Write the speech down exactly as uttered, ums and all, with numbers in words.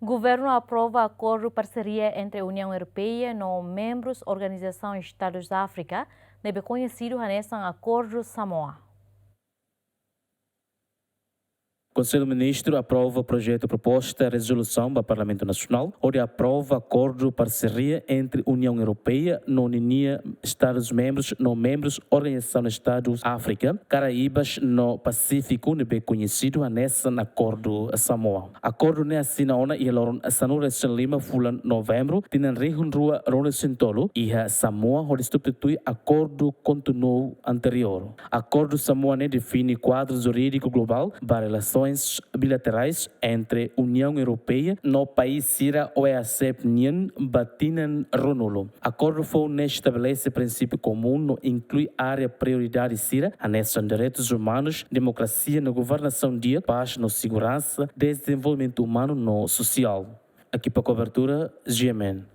Governu aprova akordu parseria entre Uniaun Europeia no membrus Organizasaun Estadus Áfrika, ne'ebé koñesidu hanesan Akordu Samoa. Konsellu Ministru aprova projetu proposta rezolusaun ba Parlamentu Nasionál, hodi aprova akordu parseria entre Uniaun Europeia no ninia Estadus membrus no membrus Organizasaun Estadus Áfrika, Karaibas no Pasífiku, ne'ebé koñesidu hanesan Akordu Samoa. Akordu ne'e asina ona iha loron sanulu-resin-lima fulan Novembru, tinan rihun rua ruanulu-resin-tolu, iha Samoa, hodi substitui akordu kontinua anteriór. Akordu Samoa ne'e define kuadru jurídiku globál ba relasoens bilaterais entre Uniaun Europeia no país sira OEACP nian ba tinan ruanulu. Akordu foun ne'e estabelese prinsípiu komún no inklui área prioridade sira, hanesan direitus umanus, demokrasia no governasaun di'ak, pás no seguransa, dezenvolvimentu umanu no sosiál. Ekipa kobertura, G M N.